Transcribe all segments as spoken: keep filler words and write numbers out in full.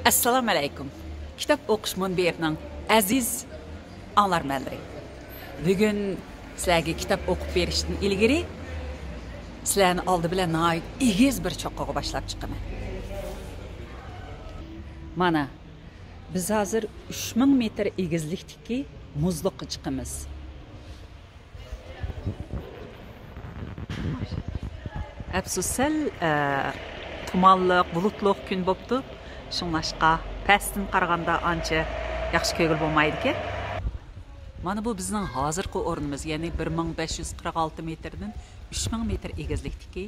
ئەسسالامۇ ئەلەيكۇم. كىتاب ئوقۇش مۇنبىرىنىڭ ئەزىز ئاڭلارمەنلىرى. بۈگۈن سىلەرگە كىتاب ئوقۇپ بېرىشتىن ئىلگىرى، سىلەرنى ئالدى بىلەن ناھايىتى ئېگىز بىر چوققىغا باشلاپ چىقىمەن. مانا، بىز ھازىر ئۈچ مىڭ مېتىر ئېگىزلىكتىكى مۇزلۇققا چىقىمىز. ئەپسۇس، سەل، ئە، تۇمانلىق، بۇلۇتلۇق كۈن بوپتۇ. شۇڭلاشقا پەستىن قارىغاندا ئانچە ياخشى كۆرگىلى بولمايدىكەن. مانا بۇ بىزنىڭ ھازىرقى ئورنىمىز، يەنى بىر مىڭ بەش يۈز قىرىق ئالتە مېتىردىن ئۈچ مىڭ مېتىر ئېگىزلىكتىكى،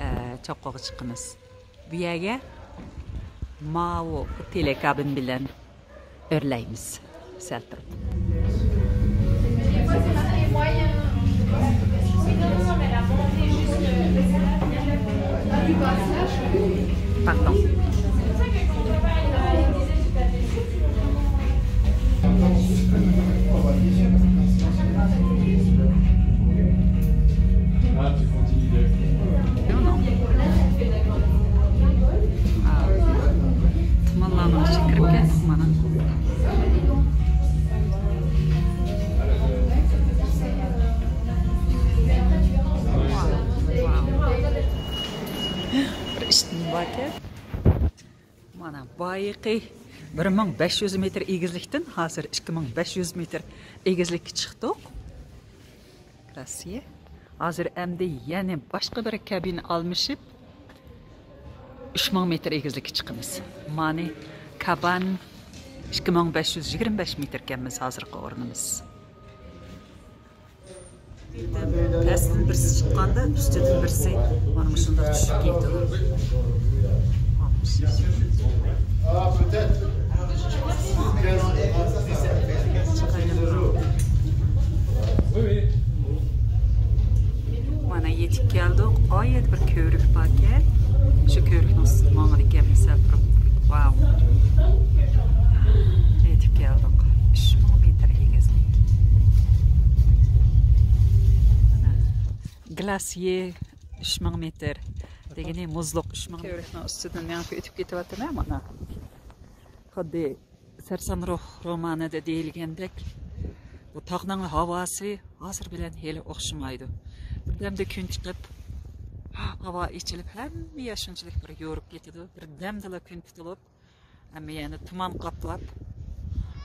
ئە، چوققىغا چىقىمىز. بۇ يەرگە ماۋۇ تېلېكابىن بىلەن ئۆرلەيمىز. سەل تۇرۇپ. Pardon. تۇمانلارنىڭ ئىچىگە كىرىپ كەتتۇق مانا. بىر ئىشتىن باركەن. مانا بايىقى بىر مىڭ بەش يۈز مېتىر ئېگىزلىكتىن ھازىر ئىككى مىڭ بەش يۈز مېتىر ئېگىزلىككە چىقتۇق. Россия. ھازىر ئەمدى يەنە باشقا بىر كابىنا ئالمىشىپ، ئۈچ مىڭ مېتىر ئېگىزلىككە چىقىمىز. مانى كابان، ئىككى مىڭ بەش يۈز يىگىرمە بەش مېتىركەنمىز ھازىرقى ئورنىمىز. پەستىن بىرسى چىققاندا، ئۈستىدىن بىرسى مانا مۇشۇنداق چۈشۈپ كېتىدۇ. مانا يېتىپ كەلدۇق. ئايەت بىر كۆۋرۈك باركەن. شۇ كۆۋرۈكنىڭ ئۈستىدە ماڭىدىكەنمىز سەل تۇرۇپ. ۋاۋ. يېتىپ كەلدۇق. ئۈچ مىڭ مېتىر ئېگىزلىك. مانا. گلاسيې ئۈچ مىڭ مېتىر. دېگىنى مۇزلۇق ئۈچ مىڭ. كۆۋرۈكنىڭ ئۈستىدىن مېڭىپ ئۆتۈپ كېتىۋاتىمەن مانا. خۇددى سەرسان روھ رومانىدا دېيىلگەندەك، بۇ تاغنىڭ ھاۋاسى ھازىر بىلەن ھېلى ئوخشىمايدۇ. بىردەمدە كۈن چىقىپ، ھاۋا ئېچىلىپ، ھەممە يەر شۇنچىلىك بىر يورۇپ كېتىدۇ. بىردەمدىلا كۈن پۈتۈلۈپ، ھەممە يەرنى تۇمان قاپلاپ،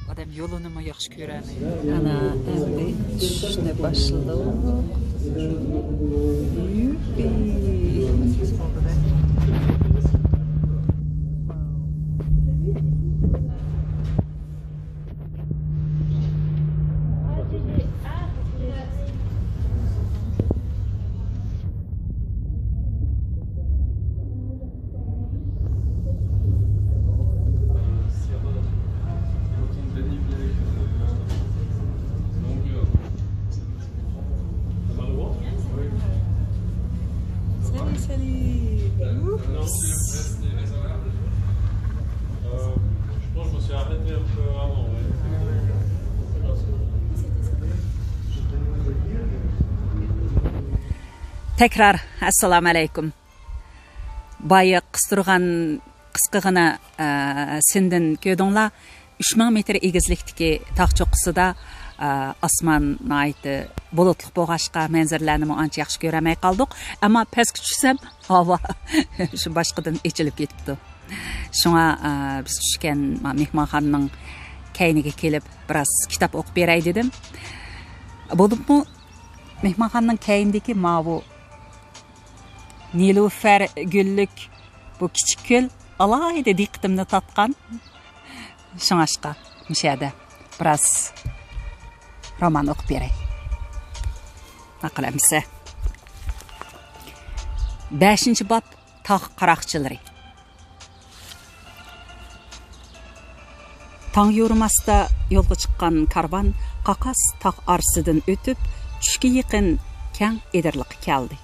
ئادەم يولىنىمۇ ياخشى كۆرەلمەيدۇ. ئەنە ئەمدى چۈشۈشنى باشلىدۇق. يۇپپى! Salut, salut. Oups. تەكرار، ئەسسالامۇ ئەلەيكۇم. بايا قىستۇرغان قىسقىغىنە، ئە، سىندىن كۆردۈڭلار. ئۈچ مىڭ مېتىر ئېگىزلىكتىكى تاغ چوققىسىدا، ئە، ئاسمان ناھايىتى بۇلۇتلۇق بولغاچقا، مەنزىرىلەرنىمۇ ئانچە ياخشى كۆرەلمەي قالدۇق. ئەمما پەسكە چۈشسەم، ھاۋا شۇ باشقىدىن ئېچىلىپ كېتىپتۇ. شۇڭا، ئە، بىز چۈشكەن مېھمانخانىنىڭ كەينىگە كېلىپ، بىراز كىتاب ئوقۇپ بېرەي دېدىم. بولۇپمۇ مېھمانخانىنىڭ كەينىدىكى ماۋۇ نېلۇفەر گۈللۈك بۇ كىچىك كۆل ئالاھىدە دىققىتىمنى تارتقان. شۇڭاشقا مۇشۇ يەردە بىراز رومان ئوقۇپ بېرەي. ماقۇل ئەمىسە. بەشىنچى باب، تاغ قاراقچىلىرى. تاڭ يورۇماستا يولغا چىققان كارۋان قاقاس تاغ ئارىسىدىن ئۆتۈپ، چۈشكە يېقىن كەڭ ئېدىرلىققا كەلدى.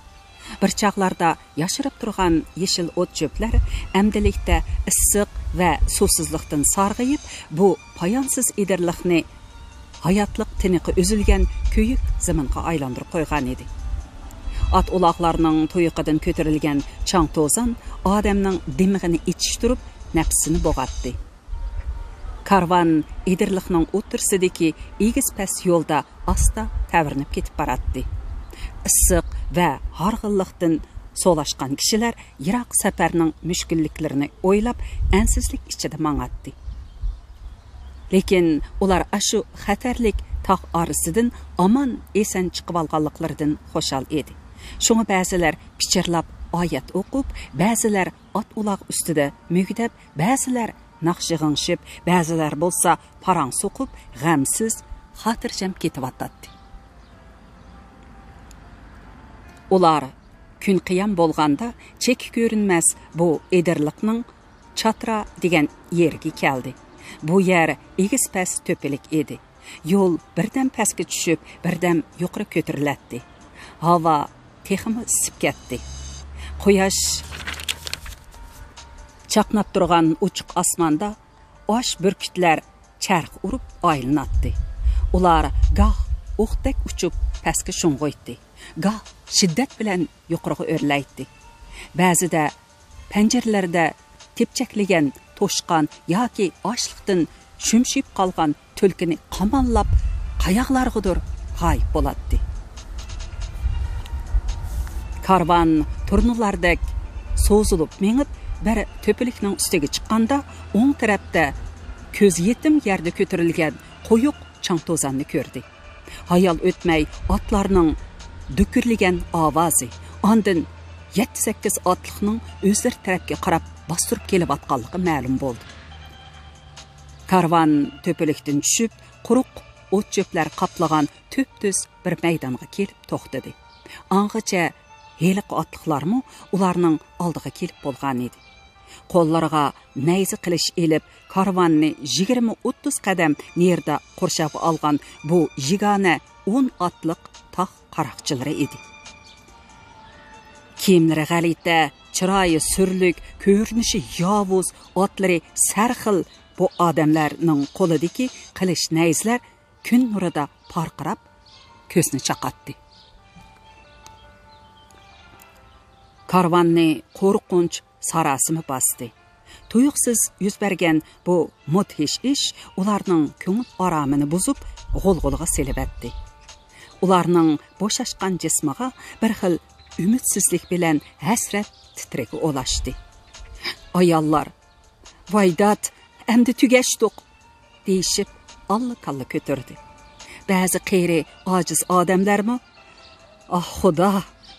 بىر چاغلاردا ياشىرىپ تۇرغان يېشىل ئوت-چۆپلەر ئەمدىلىكتە ئىسسىق ۋە سۇسىزلىقتىن سارغىيىپ، بۇ پايانسىز ئېدىرلىقنى ھاياتلىق تىنىقى ئۈزۈلگەن كۆيۈك زېمىنغا ئايلاندۇرۇپ قويغانىدى. ئات-ئۇلاغلارنىڭ تۇيىقىدىن كۆتۈرۈلگەن چاڭ-توزان ئادەمنىڭ دىمىقىنى ئېچىشتۇرۇپ، نەپسىنى بوغاتتى. كارۋان ئېدىرلىقنىڭ ئوتتۇرىسىدىكى ئېگىز-پەس يولدا ئاستا تەۋرىنىپ كېتىپ باراتتى. ئىسسىق ۋە ھارغىنلىقتىن سولاشقان كىشىلەر يىراق سەپەرنىڭ مۈشكۈللۈكلىرىنى ئويلاپ، ئەنسىزلىك ئىچىدە ماڭاتتى. لېكىن ئۇلار ئاشۇ خەتەرلىك تاغ ئارىسىدىن ئامان-ئېسەن چىقىۋالغانلىقلىرىدىن خۇشال ئىدى. شۇڭا بەزىلەر پىچىرلاپ ئايەت ئوقۇپ، بەزىلەر ئات-ئۇلاغ ئۈستىدە مۈگدەپ، بەزىلەر ناخشا غىڭشىپ، بەزىلەر بولسا پاراڭ سوقۇپ، غەمسىز، خاتىرجەم كېتىۋاتاتتى. ئۇلار كۈن قىيام بولغاندا چېكى كۆرۈنمەس بۇ ئېدىرلىقنىڭ چاترا دېگەن يېرىگە كەلدى. بۇ يەر ئېگىز-پەس تۆپىلىك ئىدى. يول بىردەم پەسكە چۈشۈپ، بىردەم يۇقىرى كۆتۈرۈلەتتى. ھاۋا تېخىمۇ ئىسسىپ كەتتى. قۇياش چاقناپ تۇرغان ئوچۇق ئاسماندا ئاش بۈركۈتلەر چەرخ ئۇرۇپ ئايلىناتتى. ئۇلار گاھ ئوقتەك ئۇچۇپ پەسكە شۇڭغۇيتتى، گاھ شىددەت بىلەن يۇقىرىغا ئۆرلەيتتى. بەزىدە پەنجىرىلىرىدە تېپچەكلىگەن توشقان ياكى ئاچلىقتىن شۈمشىيىپ قالغان تۈلكىنى قاماللاپ، قاياقلارغىدۇر غايىب بولاتتى. كارۋان تۇرنىلاردەك سوزۇلۇپ مېڭىپ، بىر تۆپىلىكنىڭ ئۈستىگە چىققاندا، ئوڭ تەرەپتە كۆز يېتىم يەردە كۆتۈرۈلگەن قويۇق چاڭ-توزاننى كۆردى. ھايال ئۆتمەي ئاتلارنىڭ دۈكۈرلىگەن ئاۋازى، ئاندىن يەتتە-سەككىز ئاتلىقنىڭ ئۆزلىرى تەرەپكە قاراپ باستۇرۇپ كېلىۋاتقانلىقى مەلۇم بولدى. كارۋان تۆپىلىكتىن چۈشۈپ، قۇرۇق ئوت-چۆپلەر قاپلىغان تۈپتۈز بىر مەيدانغا كېلىپ توختىدى. ئاڭغىچە ھېلىقى ئاتلىقلارمۇ ئۇلارنىڭ ئالدىغا كېلىپ بولغانىدى. قوللىرىغا نەيزە قىلىچ ئېلىپ، كارۋاننى يىگىرمە ئوتتۇز قەدەم نېرىدا قورشاپ ئالغان بۇ يېگانە ئون ئاتلىق تاغ قاراقچىلىرى ئىدى. كىيىملىرى غەلىتە، چىرايى سۈرلۈك، كۆرۈنۈشى ياۋۇز، ئاتلىرى سەرخىل بۇ ئادەملەرنىڭ قولىدىكى قىلىچ نەيزىلەر كۈن نۇرىدا پارقىراپ، كۆزنى چاقاتتى. كارۋاننى قورقۇنچ ساراسىمە باستى. تۇيۇقسىز يۈز بەرگەن بۇ مۇدھىش ئىش ئۇلارنىڭ كۆڭۈل ئارامىنى بۇزۇپ، غۇلغۇلىغا سېلىۋەتتى. ئۇلارنىڭ بوشاشقان جىسمىغا بىر خىل ئۈمىدسىزلىك بىلەن ھەسرەت تىترىكى ئولاشتى. ئاياللار، «ۋاي داد، ئەمدى تۈگەشتۇق!» دېيىشىپ، ئاللا-كاللا كۆتۈردى. بەزى قېرى، ئاجىز ئادەملەرمۇ، «ئاھ، خۇدا،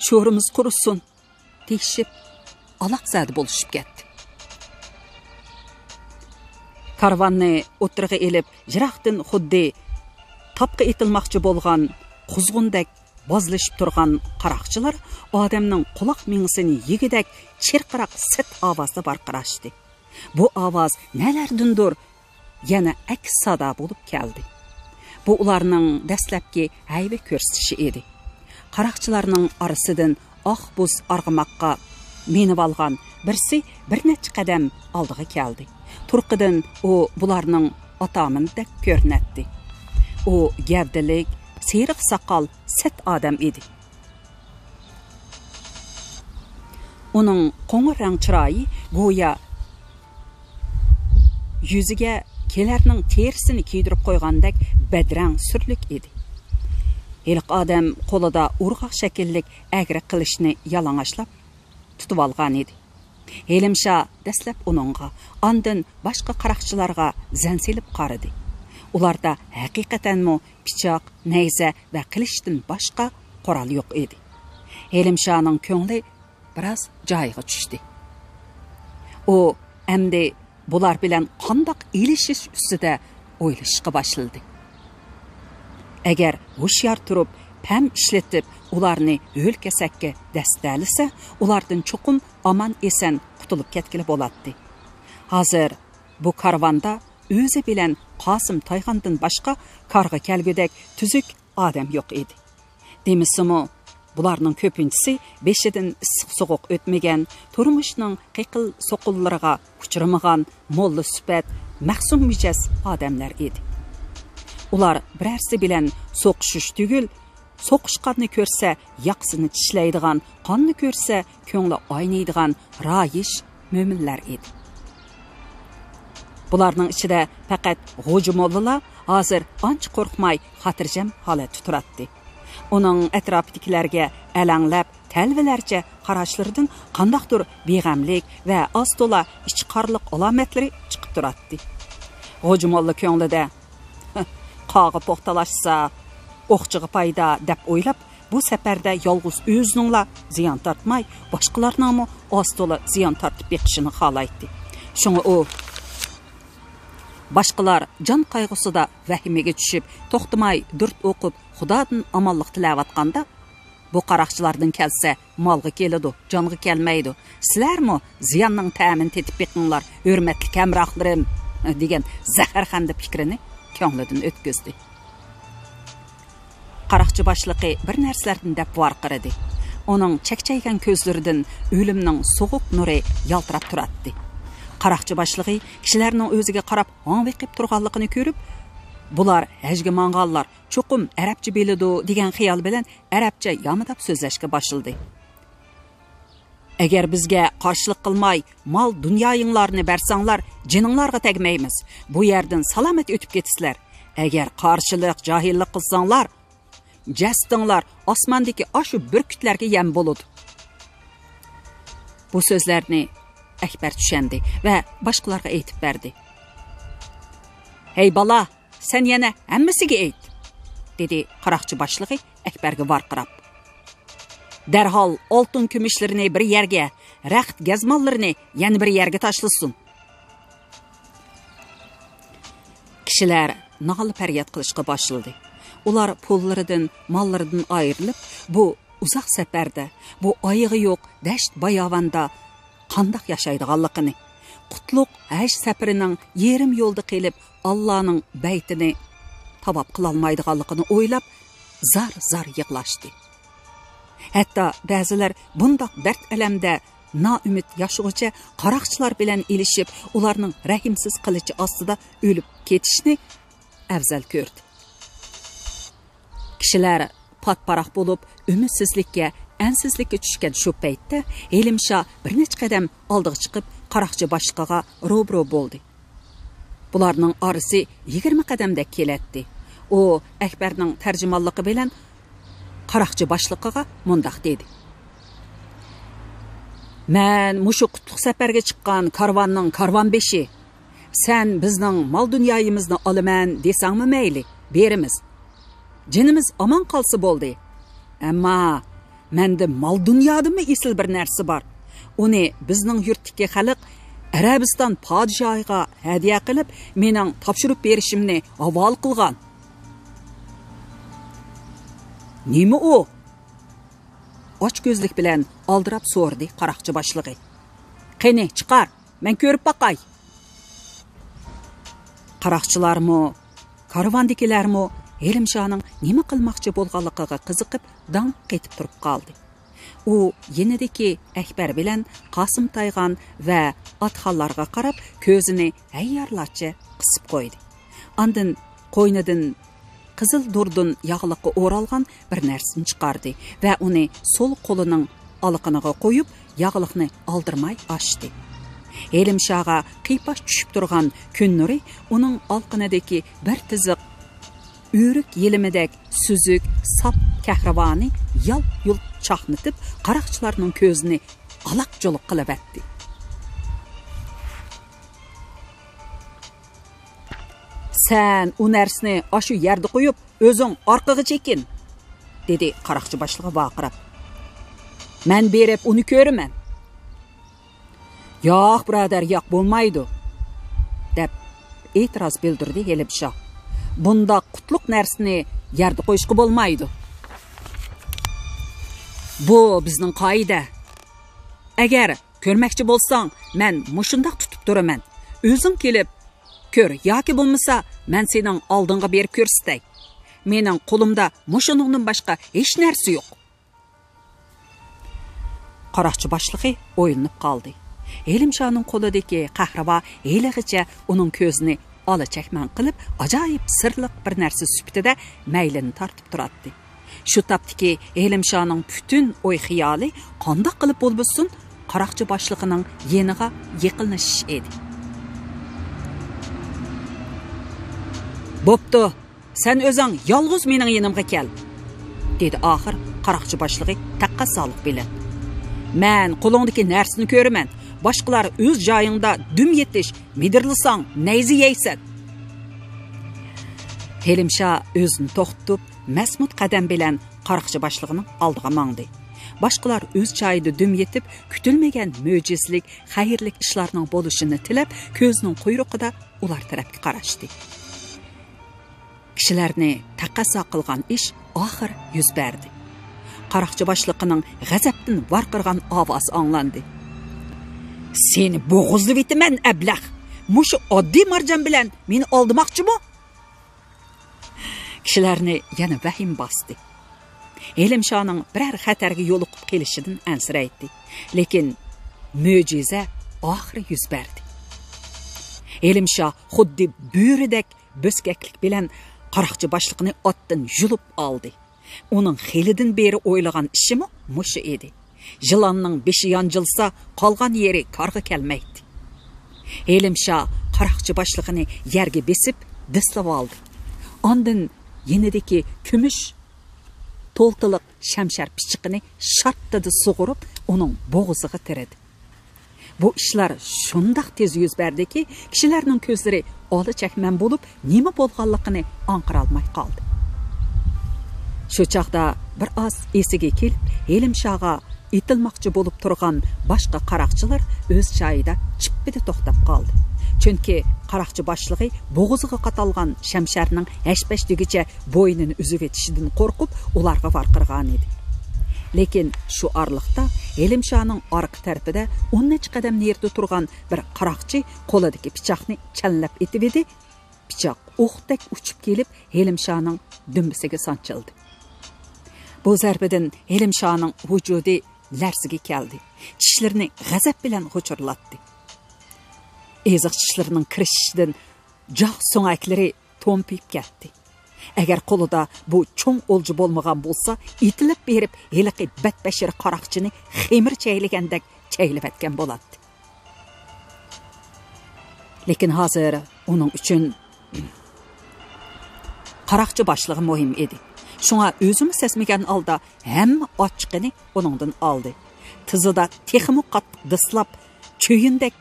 شورىمىز قۇرۇسۇن!» دېيىشىپ، ئالاقزادە بولۇشۇپ كەتتى. كارۋاننى ئوتتۇرىغا ئېلىپ، يىراقتىن خۇددى تاپقا ئېتىلماقچى بولغان قۇزغۇندەك بازلىشىپ تۇرغان قاراقچىلار ئادەمنىڭ قۇلاق مېڭىسىنى يېگۈدەك چىرقىراق سەت ئاۋازدا ۋارقىراشتى. بۇ ئاۋاز نەلەردىندۇر يەنە ئەكس سادا بولۇپ كەلدى. بۇ ئۇلارنىڭ دەسلەپكى ھەيۋە كۆرسىتىشى ئىدى. قاراقچىلارنىڭ ئارىسىدىن ئاق بۇز ئارغىماققا مىنىۋالغان بىرسى بىر نەچچە قەدەم ئالدىغا كەلدى. تۇرقىدىن ئۇ بۇلارنىڭ ئاتامىنىدەك كۆرۈنەتتى. ئۇ گەۋدىلىك، سېرىق ساقال، سەت ئادەم ئىدى. ئۇنىڭ قوڭۇر رەڭ چىرايى گويا يۈزىگە كېلەرنىڭ تېرىسىنى كىيدۈرۈپ قويغاندەك بەدرەڭ سۈرلۈك ئىدى. ھېلىقى ئادەم قولىدا ئورغاق شەكىللىك ئەگرى قىلىچنى يالىڭاچلاپ تۇتۇۋالغانىدى. ھېلىمشا دەسلەپ ئۇنىڭغا، ئاندىن باشقا قاراقچىلارغا زەن سېلىپ قارىدى. ئۇلاردا ھەقىقەتەنمۇ پىچاق، نەيزە ۋە قىلىچتىن باشقا قورال يوق ئىدى. ھېلىمشانىڭ كۆڭلى بىراز جايىغا چۈشتى. ئۇ ئەمدى بۇلار بىلەن قانداق ئېلىشىش ئۈستىدە ئويلىشىشقا باشلىدى. ئەگەر ھوشيار تۇرۇپ، پەم ئىشلىتىپ، ئۇلارنى ھۆل-كېسەككە دەسسىتەلىسە، ئۇلاردىن چوقۇم ئامان-ئېسەن قۇتۇلۇپ كەتكىلى بولاتتى. ھازىر بۇ كارۋاندا ئۆزى بىلەن قاسىم تايخاندىن باشقا كارغا كەلگۈدەك تۈزۈك ئادەم يوق ئىدى. دېمىسىمۇ، بۇلارنىڭ كۆپىنچىسى بېشىدىن ئىسسىق-سوغۇق ئۆتمىگەن، تۇرمۇشنىڭ قېقىل-سوقۇللىرىغا ئۇچرىمىغان، موللا سۈپەت، مەخسۇم مىجەز ئادەملەر ئىدى. ئۇلار بىرەرسى بىلەن سوقۇشۇش تۈگۈل، سوقۇشقاننى كۆرسە ياقىسىنى چىشلەيدىغان، قاننى كۆرسە كۆڭلى ئاينىيدىغان رايىش مۆمىنلەر ئىدى. بۇلارنىڭ ئىچىدە پەقەت غوجا موللىلا ھازىر ئانچە قورقماي، خاتىرجەم ھالەتتە تۇراتتى. ئۇنىڭ ئەتراپىدىكىلەرگە ئەلەڭلەپ، تەلۋىلەرچە قاراشلىرىدىن قانداقتۇر بىغەملىك ۋە ئاز-تولا ئىچقارلىق ئالامەتلىرى چىقىپ تۇراتتى. غوجا موللا كۆڭلىدە، «قاغا پوختالاشسا، ئوقچىغا پايدا» دەپ ئويلاپ، بۇ سەپەردە يالغۇز ئۆزىنىڭلا زىيان تارتماي، باشقىلارنىڭمۇ ئاز-تولا زىيان تارتىپ بېقىشىنى خالايتتى. شۇڭا ئۇ باشقىلار جان قايغۇسىدا ۋەھىمىگە چۈشۈپ، توختىماي دۇرۇت ئوقۇپ، خۇدادىن ئامانلىق تىلەۋاتقاندا، «بۇ قاراقچىلاردىن كەلسە، مالغا كېلىدۇ، جانغا كەلمەيدۇ. سىلەرمۇ زىياننىڭ تەمىنى تېتىپ بېقىڭلار، ھۆرمەتلىك ھەمراھلىرىم» دېگەن زەھەرخەندە پىكرىنى كۆڭلىدىن ئۆتكۈزدى. قاراقچى باشلىقى بىر نەرسىلەردىن دەپ ۋارقىرىدى. ئۇنىڭ چەكچەيگەن كۆزلىرىدىن ئۆلۈمنىڭ سوغۇق نۇرى يالتىراپ تۇراتتى. قاراقچى باشلىقى كىشىلەرنىڭ ئۆزىگە قاراپ ھاڭۋېقىپ تۇرغانلىقىنى كۆرۈپ، «بۇلار ھەجگە ماڭغانلار، چوقۇم ئەرەبچە بىلىدۇ» دېگەن خىيال بىلەن ئەرەبچە يامىداپ سۆزلەشكە باشلىدى. «ئەگەر بىزگە قارشىلىق قىلماي، مال دۇنيايىڭلارنى بەرسەڭلار، جېنىڭلارغا تەگمەيمىز. بۇ يەردىن سالامەت ئۆتۈپ كېتىسىلەر. ئەگەر قارشىلىق، جاھىللىق قىلساڭلار، جەسىتىڭلار ئاسماندىكى ئاشۇ بۈركۈتلەرگە يەم بولىدۇ.» بۇ سۆزلەرنى ئەكبەر چۈشەندى ۋە باشقىلارغا ئېيتىپ بەردى. «ھەي بالا، سەن يەنە ھەممىسىگە ئېيت!» دېدى قاراقچى باشلىقى ئەكبەرگە ۋارقىراپ. «دەرھال ئالتۇن كۈمۈشلىرىنى بىر يەرگە، رەخت گەزماللىرىنى يەنە بىر يەرگە تاشلىسۇن.» كىشىلەر نالە-پەرياد قىلىشقا باشلىدى. ئۇلار پۇللىرىدىن، ماللىرىدىن ئايرىلىپ، بۇ ئۇزاق سەپەردە، بۇ ئايىغى يوق دەشت-باياۋاندا قانداق ياشايدىغانلىقىنى، قۇتلۇق ھەج سەپىرىنىڭ يېرىم يولدا قېلىپ، ئاللانىڭ بەيتىنى تاۋاپ قىلالمايدىغانلىقىنى ئويلاپ، زار-زار يىغلاشتى. ھەتتا بەزىلەر بۇنداق دەرد-ئەلەمدە نائۈمىد ياشىغۇچە قاراقچىلار بىلەن ئېلىشىپ، ئۇلارنىڭ رەھىمسىز قىلىچى ئاستىدا ئۆلۈپ كېتىشنى ئەۋزەل كۆردى. كىشىلەر پات-پاراق بولۇپ، ئۈمىدسىزلىككە، ئەنسىزلىككە چۈشكەن شۇ پەيتتە ھېلىم شاھ بىر نەچچە قەدەم ئالدىغا چىقىپ، قاراقچى باشلىقىغا روبىرو بولدى. بۇلارنىڭ ئارىسى يىگىرمە قەدەمدەك كېلەتتى. ئۇ ئەكبەرنىڭ تەرجىمانلىقى بىلەن قاراقچى باشلىقىغا مۇنداق دېدى: «مەن مۇشۇ قۇتلۇق سەپەرگە چىققان كارۋاننىڭ كارۋانبېشى. سەن بىزنىڭ مال-دۇنيايىمىزنى ئالىمەن دېسەڭمۇ مەيلى، بېرىمىز. جېنىمىز ئامان قالسا بولدى. ئەمما مەندە مال-دۇنيادىنمۇ ئېسىل بىر نەرسە بار. ئۇنى بىزنىڭ يۇرتتىكى خەلق ئەرەبىستان پادىشاھىغا ھەدىيە قىلىپ، مېنىڭ تاپشۇرۇپ بېرىشىمنى ھاۋالە قىلغان.» «نېمە ئۇ؟» ئاچكۆزلۈك بىلەن ئالدىراپ سورىدى قاراقچى باشلىقى. «قېنى، چىقار، مەن كۆرۈپ باقاي.» قاراقچىلارمۇ، كارۋاندىكىلەرمۇ ھېلىم شاھنىڭ نېمە قىلماقچى بولغانلىقىغا قىزىقىپ، داڭ قېتىپ تۇرۇپ قالدى. ئۇ يېنىدىكى ئەكبەر بىلەن قاسىم تايغان ۋە ئاتخانلارغا قاراپ، كۆزىنى ھەييارلارچە قىسىپ قويدى. ئاندىن قوينىدىن قىزىل دۇردۇن ياغلىققا ئورالغان بىر نەرسىنى چىقاردى ۋە ئۇنى سول قولىنىڭ ئالىقىنىغا قويۇپ، ياغلىقنى ئالدىرىماي ئاچتى. ھېلىم شاھقا قىيپاش چۈشۈپ تۇرغان كۈن نۇرى ئۇنىڭ ئالىقىنىدىكى بىر تىزىق ئۆرۈك يېلىمىدەك سۈزۈك، ساپ كەھرىۋانى يالپ-يۇلپ چاقنىتىپ، قاراقچىلارنىڭ كۆزىنى ئالاق-جۇلۇق قىلىۋەتتى. «سەن ئۇ نەرسىنى ئاشۇ يەردە قويۇپ، ئۆزۈڭ ئارقىغا چېكىن!» دېدى قاراقچى باشلىقى ۋارقىراپ. «مەن بېرىپ ئۇنى كۆرىمەن.» «ياق، بۇرادەر، ياق، بولمايدۇ!» دەپ ئېتىراز بىلدۈردى ھېلىم شاھ. «بۇنداق قۇتلۇق نەرسىنى يەردە قويۇشقا بولمايدۇ. بۇ بىزنىڭ قائىدە. ئەگەر كۆرمەكچى بولساڭ، مەن مۇشۇنداق تۇتۇپ تۇرىمەن. ئۆزۈڭ كېلىپ كۆر، ياكى بولمىسا، مەن سېنىڭ ئالدىڭغا بېرىپ كۆرسىتەي. مېنىڭ قولۇمدا مۇشۇنىڭدىن باشقا ھېچ نەرسە يوق.» قاراقچى باشلىقى ئويلىنىپ قالدى. ھېلىم شاھنىڭ قولىدىكى قەھرىۋا ھېلىغىچە ئۇنىڭ كۆزىنى ئالا چەكمەن قىلىپ، ئاجايىپ سىرلىق بىر نەرسە سۈپىتىدە مەيلىنى تارتىپ تۇراتتى. شۇ تاپتىكى ھېلىم شاھنىڭ پۈتۈن ئوي-خىيالى قانداق قىلىپ بولمىسۇن، قاراقچى باشلىقىنىڭ يېنىغا يېقىنلىشىش ئىدى. بوپتۇ، سەن ئۆزۈڭ يالغۇز مېنىڭ يېنىمغا كەل، دېدى ئاخىر قاراقچى باشلىقى تەقەززالىق بىلەن. مەن قولۇڭدىكى نەرسىنى كۆرىمەن، باشقىلار ئۆز جايىڭدا دۈم يېتىش، مىدىرلىساڭ نەيزە يەيسەن. ھېلىمشا ئۆزىنى توختىتىپ، مەسمۇت قەدەم بىلەن قاراقچى باشلىقىنىڭ ئالدىغا ماڭدى. باشقىلار ئۆز جايىدا دۈم يېتىپ، كۈتۈلمىگەن مۆجىزىلىك، خەيرلىك ئىشلارنىڭ بولۇشىنى تىلەپ، كۆزىنىڭ قۇيرۇقىدا ئۇلار تەرەپكە قاراشتى. كىشىلەرنى تەقەززا قىلغان ئىش ئاخىر يۈز بەردى. قاراقچى باشلىقىنىڭ غەزەپتىن ۋارقىرىغان ئاۋازى ئاڭلاندى. سېنى بوغۇزلىۋېتىمەن، ئەبلەخ! مۇشۇ ئاددىي مارجان بىلەن مېنى ئالدىماقچىمۇ؟ كىشىلەرنى يەنە ۋەھىمە باستى. ھېلىمشانىڭ بىرەر خەتەرگە يولۇقۇپ قېلىشىدىن ئەنسىرەيتتى. لېكىن مۆجىزە ئاخىرى يۈز بەردى. ھېلىمشا خۇددى بۆرىدەك بۆسكەكلىك بىلەن قاراقچى باشلىقىنى ئاتتىن يۇلۇپ ئالدى. ئۇنىڭ خېلىدىن بېرى ئويلىغان ئىشىمۇ مۇشۇ ئىدى. يىلاننىڭ بېشى يانجىلسا، قالغان يېرى كارغا كەلمەيتتى. ھېلىمشا قاراقچى باشلىقىنى يەرگە بېسىپ، دىسلىۋالدى. ئاندىن يېنىدىكى كۈمۈش تولتىلىق شەمشەر پىچىقىنى شارتتىدە سۇغۇرۇپ، ئۇنىڭ بوغۇزىغا تىرىدى. بۇ ئىشلار شۇنداق تېز يۈز بەردىكى، كىشىلەرنىڭ كۆزلىرى ئالا چەكمەن بولۇپ، نېمە بولغانلىقىنى ئاڭقىرالماي قالدى. شۇ چاغدا بىر ئاز ئېسىگە كېلىپ، ھېلىمشاغا ئېتىلماقچى بولۇپ تۇرغان باشقا قاراقچىلار ئۆز جايىدا چىپپىدە توختاپ قالدى. چۈنكى قاراقچى باشلىقى بوغۇزىغا قادالغان شەمشەرنىڭ ھەش-پەش دېگۈچە بوينىنى ئۈزۈۋېتىشىدىن قورقۇپ، ئۇلارغا ۋارقىرىغانىدى. لېكىن شۇ ئارىلىقتا ھېلىمشانىڭ ئارقا تەرىپىدە ئون نەچچە قەدەم نېرىدا تۇرغان بىر قاراقچى قولىدىكى پىچاقنى چەنلەپ ئېتىۋىدى، پىچاق ئوقتەك ئۇچۇپ كېلىپ، ھېلىمشانىڭ دۈمبىسىگە سانچىلدى. بۇ زەربىدىن ھېلىمشانىڭ ۋۇجۇدى لەرزىگە كەلدى، چىشلىرىنى غەزەپ بىلەن غۇچۇرلاتتى. ئېزىق چىشلىرىنىڭ كىرىشىشىدىن جاغ سۆڭەكلىرى تومپىيىپ كەتتى. ئەگەر قولىدا بۇ چوڭ ئولجا بولمىغان بولسا، ئېتىلىپ بېرىپ ھېلىقى بەتبەشىرە قاراقچىنى خېمىر چەيلىگەندەك چەيلىۋەتكەن بولاتتى. لېكىن ھازىر ئۇنىڭ ئۈچۈن قاراقچى باشلىقى مۇھىم ئىدى. شۇڭا ئۆزىمۇ سەزمىگەن ھالدا ھەممە ئاچچىقىنى ئۇنىڭدىن ئالدى. تىزىدا تېخىمۇ قاتتىق دىسلاپ، چۆيۈندەك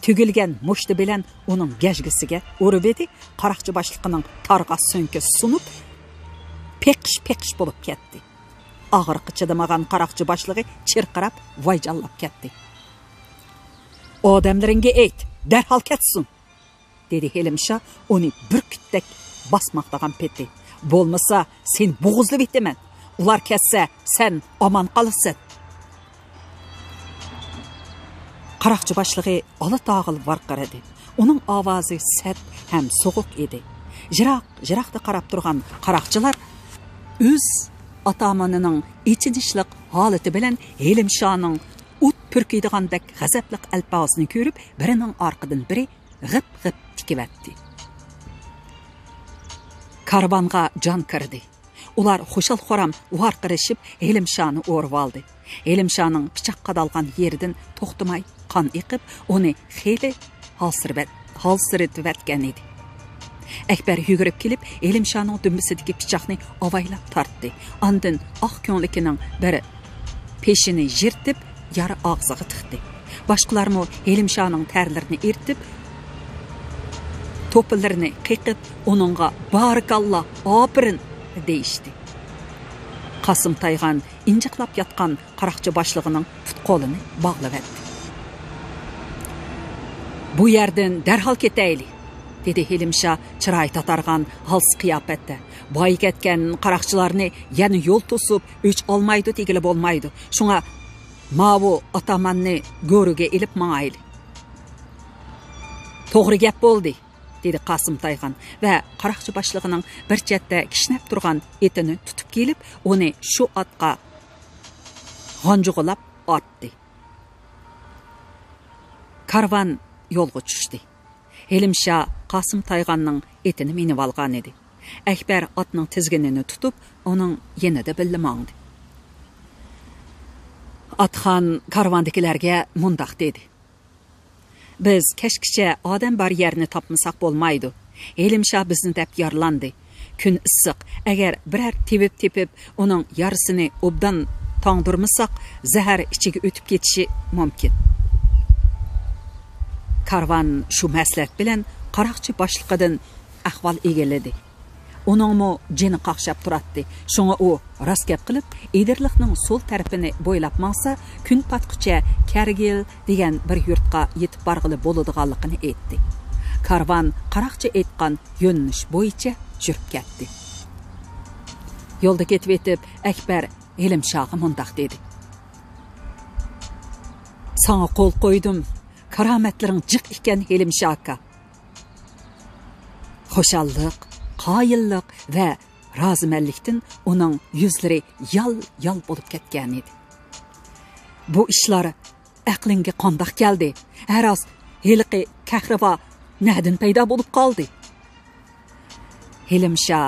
تۈگۈلگەن مۇشتى بىلەن ئۇنىڭ گەجگىسىگە ئۇرۇۋىدى، قاراقچى باشلىقىنىڭ تارغا سۆڭىكى سۇنۇپ، پېقىش-پېقىش بولۇپ كەتتى. ئاغرىققا چىدىمىغان قاراقچى باشلىقى چىرقىراپ، ۋايجانلاپ كەتتى. ئادەملىرىڭگە ئېيت، دەرھال كەتسۇن! دېدى ھېلىمشا ئۇنى بۈركۈتتەك باسماقلىغان پېتى. بولمىسا، سېنى بوغۇزلىۋېتىمەن. ئۇلار كەتسە، سەن ئامان قالىسەن. قاراقچى باشلىقى ئالا تاغىلا ۋارقىرىدى. ئۇنىڭ ئاۋازى سەت ھەم سوغۇق ئىدى. يىراق، يىراقتا قاراپ تۇرغان قاراقچىلار ئۆز ئاتامىنىنىڭ ئېچىنىشلىق ھالىتى بىلەن ھېلىمشانىڭ ئوت پۈركەيدىغاندەك غەزەپلىك ئەلپازىنى كۆرۈپ، بىرىنىڭ ئارقىدىن بىرى غىپ-غىپ تىكىۋەتتى. كارۋانغا جان كىردى. ئۇلار خۇشال-خۇرام ۋارقىرىشىپ، ھېلىمشانى ئورىۋالدى. ھېلىمشانىڭ پىچاق قادالغان يېرىدىن توختىماي قان ئېقىپ، ئۇنى خېلى ھالسىرىۋەت-، ھالسىرىتىۋەتكەن ئىدى. ئەكبەر يۈگۈرۈپ كېلىپ، ھېلىمشانىڭ دۈمبىسىدىكى پىچاقنى ئاۋايلاپ تارتتى. ئاندىن ئاق كۆڭلىكىنىڭ بىر پېشىنى يىرتىپ، يارا ئاغزىغا تىقتى. باشقىلارمۇ ھېلىمشانىڭ تەرلىرىنى ئېرىتىپ، توپىلىرىنى قېقىپ، ئۇنىڭغا «بارىكاللا، ئاپىرىن!» دېيىشتى. قاسىم تايغان ئىنجىقلاپ ياتقان قاراقچى باشلىقىنىڭ پۇت-قولىنى باغلىۋەتتى. «بۇ يەردىن دەرھال كېتەيلى!» دېدى ھېلىمشا چىراي تاتارغان ھالسىز قىياپەتتە. «بايا كەتكەن قاراقچىلارنى يەنە يول توسۇپ ئۆچ ئالمايدۇ دېگىلى بولمايدۇ. شۇڭا ماۋۇ ئاتاماننى گۆرۈگە ئېلىپ ماڭايلى.» «توغرا گەپ بولدى.» دېدى قاسىم تايغان ۋە قاراقچى باشلىقىنىڭ بىر چەتتە كىشنەپ تۇرغان ئېتىنى تۇتۇپ كېلىپ، ئۇنى شۇ ئاتقا غانجۇغىلاپ ئاتتى. كارۋان يولغا چۈشتى. ھېلىمشا قاسىم تايغاننىڭ ئېتىنى مىنىۋالغانىدى. ئەكبەر ئاتنىڭ تىزگىنىنى تۇتۇپ، ئۇنىڭ يېنىدا بىللە ماڭدى. ئاتخان كارۋاندىكىلەرگە مۇنداق دېدى: «بىز كەچكىچە ئادەم بار يەرنى تاپمىساق بولمايدۇ. ھېلىمشا بىزنى دەپ يارىلاندى. كۈن ئىسسىق، ئەگەر بىرەر تېۋىپ تېپىپ، ئۇنىڭ يارىسىنى ئوبدان تاڭدۇرمىساق، زەھەر ئىچىگە ئۆتۈپ كېتىشى مۇمكىن. كارۋان شۇ مەسلىھەت بىلەن قاراقچى باشلىقىدىن ئەھۋال ئىگىلىدى. ئۇنىڭمۇ جېنى قاقشاپ تۇراتتى. شۇڭا ئۇ راست گەپ قىلىپ، ئېدىرلىقنىڭ سول تەرىپىنى بويلاپ ماڭسا، كۈن پاتقۇچە كەرگىل دېگەن بىر يۇرتقا يېتىپ بارغىلى بولىدىغانلىقىنى ئېيتتى. كارۋان قاراقچى ئېيتقان يۆنىلىش بويىچە يۈرۈپ كەتتى. يولدا كېتىۋېتىپ، ئەكبەر ھېلىمشاغا مۇنداق دېدى: «ساڭا قول قويدۇم، كارامەتلىرىڭ جىق ئىكەن، ھېلىمشا ئاكا.» خۇشاللىق، قايىللىق ۋە رازىمەنلىكتىن ئۇنىڭ يۈزلىرى يال-يال بولۇپ كەتكەنىدى. «بۇ ئىشلار ئەقلىڭگە قانداق كەلدى؟ ھەراس، ھېلىقى كەھرىۋا نەدىن پەيدا بولۇپ قالدى؟» ھېلىمشا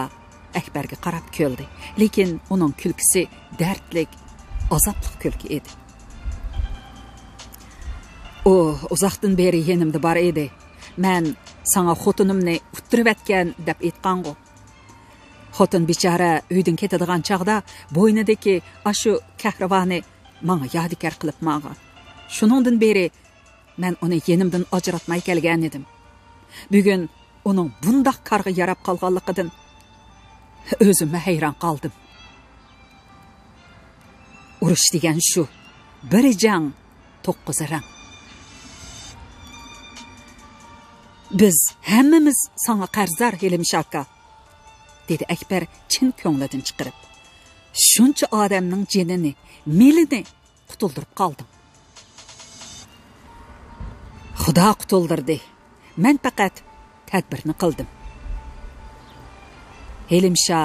ئەكبەرگە قاراپ كۈلدى، لېكىن ئۇنىڭ كۈلكىسى دەردلىك، ئازابلىق كۈلكە ئىدى. «ئۇ ئۇزاقتىن بېرى يېنىمدا بار ئىدى. مەن ساڭا خوتۇنۇمنى ئۇتتۇرۇۋەتكەن دەپ ئېيتقانغۇ. خوتۇن بىچارە ئۆيدىن كېتىدىغان چاغدا بوينىدىكى ئاشۇ كەھرىۋانى ماڭا يادىكار قىلىپ ماڭغان. شۇنىڭدىن بېرى مەن ئۇنى يېنىمدىن ئاجراتماي كەلگەنىدىم. بۈگۈن ئۇنىڭ بۇنداق كارغا ياراپ قالغانلىقىدىن ئۆزۈممۇ ھەيران قالدىم. ئۇرۇش دېگەن شۇ، بىرى جەڭ، توققۇزى رەڭ. بىز ھەممىمىز ساڭا قەرزدار، ھېلىمشا ئاكا.» دېدى ئەكبەر چىن كۆڭلىدىن چىقىرىپ. «شۇنچە ئادەمنىڭ جېنىنى، مېلىنى قۇتۇلدۇرۇپ قالدىڭ.» «خۇدا قۇتۇلدۇردى. مەن پەقەت تەدبىرنى قىلدىم.» ھېلىمشا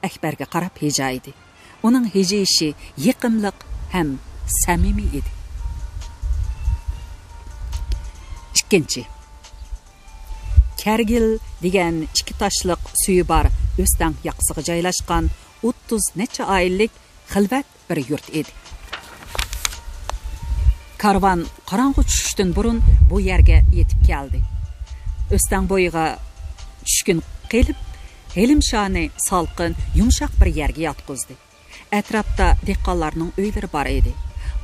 ئەكبەرگە قاراپ ھىجايدى. ئۇنىڭ ھىجىيىشى يېقىملىق ھەم سەمىمىي ئىدى. ئىككىنچى. كەرگىل دېگەن ئىككى تاشلىق سۈيى بار ئۆستەڭ ياقىسىغا جايلاشقان ئوتتۇز نەچچە ئائىلىلىك خىلۋەت بىر يۇرت ئىدى. كارۋان قاراڭغۇ چۈشۈشتىن بۇرۇن بۇ يەرگە يېتىپ كەلدى. ئۆستەڭ بويىغا چۈشكۈن قىلىپ، ھېلىمشانى سالقىن، يۇمشاق بىر يەرگە ياتقۇزدى. ئەتراپتا دېھقانلارنىڭ ئۆيلىرى بار ئىدى.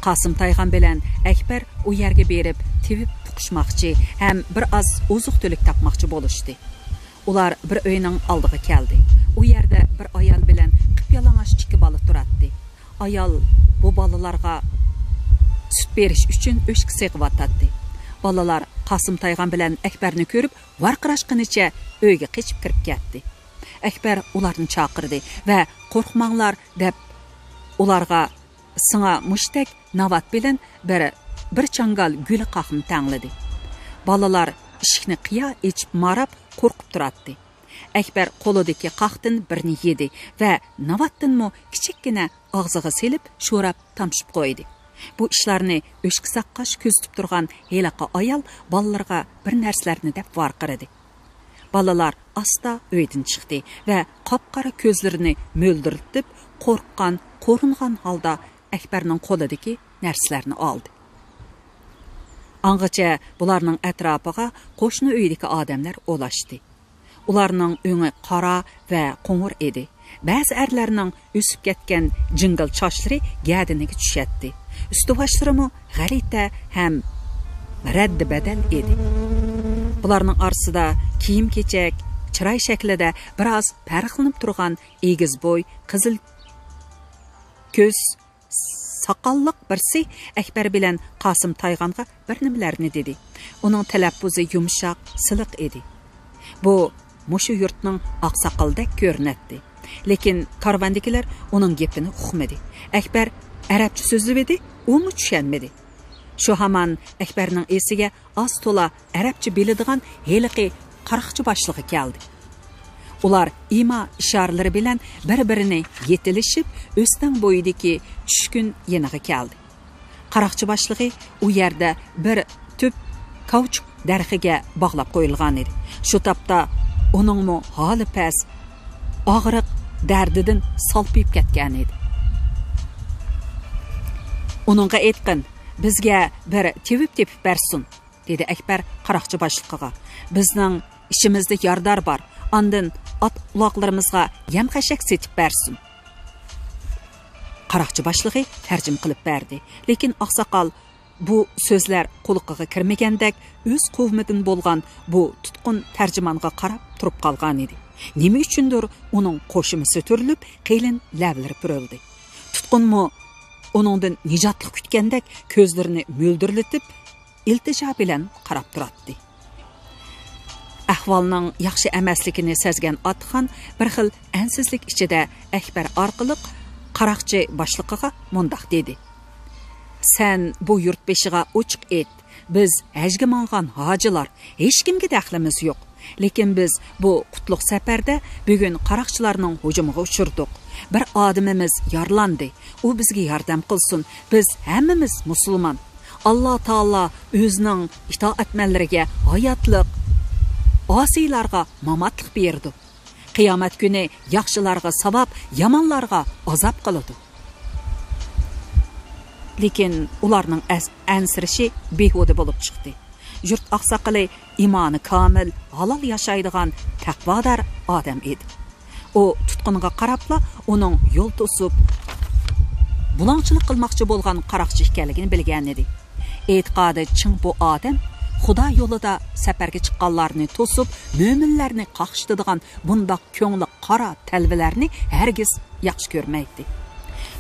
قاسىم تايغان بىلەن ئەكبەر ئۇ يەرگە بېرىپ تېۋىپ پۇقۇشماقچى ھەم بىر ئاز ئوزۇق-تۈلۈك تاپماقچى بولۇشتى. ئۇلار بىر ئۆينىڭ ئالدىغا كەلدى. ئۇ يەردە بىر ئايال بىلەن قىپيالىڭاچ ئىككى بالا تۇراتتى. ئايال بۇ بالىلارغا سۈت بېرىش ئۈچۈن ئۆچكە سېغىۋاتاتتى. بالىلار قاسىم تايغان بىلەن ئەكبەرنى كۆرۈپ، ۋارقىراشقىنىچە ئۆيگە قېچىپ كىرىپ كەتتى. ئەكبەر ئۇلارنى چاقىردى ۋە «قورقماڭلار» دەپ، ئۇلارغا سىڭا مۇشتەك ناۋات بىلەن بىر، بىر چاڭگال گۈلى قاقنى تەڭلىدى. بالىلار ئىشىكنى قىيا ئېچىپ ماراپ قورقۇپ تۇراتتى. ئەكبەر قولىدىكى قاقتىن بىرنى يېدى ۋە ناۋاتتىنمۇ كىچىككىنە ئاغزىغا سېلىپ شوراپ تامشىپ قويدى. بۇ ئىشلارنى ئۆچكە ساققاچ كۆزىتىپ تۇرغان ھېلىقى ئايال بالىلارغا بىر نەرسىلەرنى دەپ ۋارقىرىدى. بالىلار ئاستا ئۆيدىن چىقتى ۋە قاپقارا كۆزلىرىنى مۆلدۈرلىتىپ، قورققان، قورۇنغان ھالدا ئەكبەرنىڭ قولىدىكى نەرسىلەرنى ئالدى. ئاڭغىچە بۇلارنىڭ ئەتراپىغا قوشنا ئۆيدىكى ئادەملەر ئولاشتى. ئۇلارنىڭ ئۆڭى قارا ۋە قوڭۇر ئىدى. بەزى ئەرلەرنىڭ ئۆسۈپ كەتكەن جىڭگىل چاچلىرى گەدىنىگە چۈشەتتى. ئۈستى باشلىرىمۇ غەلىتە ھەم رەددە بەدەل ئىدى. بۇلارنىڭ ئارىسىدا كىيىم-كېچەك، چىراي شەكلىدە بىر ئاز پەرقلىنىپ تۇرغان ئېگىز بوي، قىزىل كۆز، ساقاللىق بىرسى ئەكبەر بىلەن قاسىم تايغانغا بىر نېمىلەرنى دېدى. ئۇنىڭ تەلەپپۇزى يۇمشاق، سىلىق ئىدى. بۇ مۇشۇ يۇرتنىڭ ئاقساقىلىدەك كۆرۈنەتتى. لېكىن كارۋاندىكىلەر ئۇنىڭ گېپىنى ئۇقمىدى. ئەكبەر ئەرەبچە سۆزلىۋىدى، ئۇمۇ چۈشەنمىدى. شۇ ھامان ئەكبەرنىڭ ئېسىگە ئاز-تولا ئەرەبچە بىلىدىغان ھېلىقى قاراقچى باشلىقى كەلدى. ئۇلار ئىما ئىشارىلىرى بىلەن بىر-بىرىنى يېتىلىشىپ، ئۆستەڭ بويىدىكى چۈشكۈن يېنىغا كەلدى. قاراقچى باشلىقى ئۇ يەردە بىر تۈپ كاۋچۇك دەرىخىگە باغلاپ قويۇلغان ئىدى. شۇ تاپتا ئۇنىڭمۇ ھالى پەس، ئاغرىق دەردىدىن سالپىيىپ كەتكەن ئىدى. ئۇنىڭغا ئېيتقىن، بىزگە بىر تېۋىپ تېپىپ بەرسۇن. دېدى ئەكبەر قاراقچى باشلىقىغا. بىزنىڭ ئىچىمىزدە يارىدار بار، ئاندىن ئات-ئۇلاغلىرىمىزغا يەم-خەشەك سېتىپ بەرسۇن.» قاراقچى باشلىقى تەرجىمە قىلىپ بەردى. لېكىن ئاقساقال بۇ سۆزلەر قۇلىقىغا كىرمىگەندەك، ئۆز قوۋمىدىن بولغان بۇ تۇتقۇن تەرجىمانغا قاراپ تۇرۇپ قالغانىدى. نېمە ئۈچۈندۇر ئۇنىڭ قوشىمى سۈتۈرۈلۈپ، قېلىن لەۋلىرى پۈرۈلدى. تۇتقۇنمۇ ئۇنىڭدىن نىجاتلىق كۈتكەندەك كۆزلىرىنى مۆلدۈرلىتىپ، ئىلتىجا بىلەن قاراپ تۇراتتى. ئەھۋالنىڭ ياخشى ئەمەسلىكىنى سەزگەن ئاتىخان بىر خىل ئەنسىزلىك ئىچىدە ئەكبەر ئارقىلىق قاراقچى باشلىقىغا مۇنداق دېدى: «سەن بۇ يۇرت بېشىغا ئوچۇق ئېيت، بىز ھەجگە ماڭغان ھاجىلار، ھېچكىمگە دەخلىمىز يوق. لېكىن بىز بۇ قۇتلۇق سەپەردە بۈگۈن قاراقچىلارنىڭ ھۇجۇمىغا ئۇچرىدۇق. بىر ئادىمىمىز يارىلاندى. ئۇ بىزگە ياردەم قىلسۇن. بىز ھەممىمىز مۇسۇلمان. ئاللا تائالا ئۆزىنىڭ ئىتائەتمەنلىرىگە ھاياتلىق، ئاسىيلارغا ماماتلىق بېرىدۇ. قىيامەت كۈنى ياخشىلارغا ساۋاب، يامانلارغا ئازاب قىلىدۇ.» لېكىن ئۇلارنىڭ ئەس-، ئەنسىرىشى بىھۇدە بولۇپ چىقتى. يۇرت ئاقساقىلى ئىمانى كامىل، ھالال ياشايدىغان تەقۋادار ئادەم ئىدى. ئۇ تۇتقۇنغا قاراپلا ئۇنىڭ يول توسۇپ، بۇلاڭچىلىق قىلماقچى بولغان قاراقچى ئىكەنلىكىنى بىلگەنىدى. ئېتىقادى چىڭ بۇ ئادەم خۇدا يولىدا سەپەرگە چىققانلارنى توسۇپ، مۆمىنلەرنى قاقشىتىدىغان بۇنداق كۆڭلى قارا تەلۋىلەرنى ھەرگىز ياخشى كۆرمەيتتى.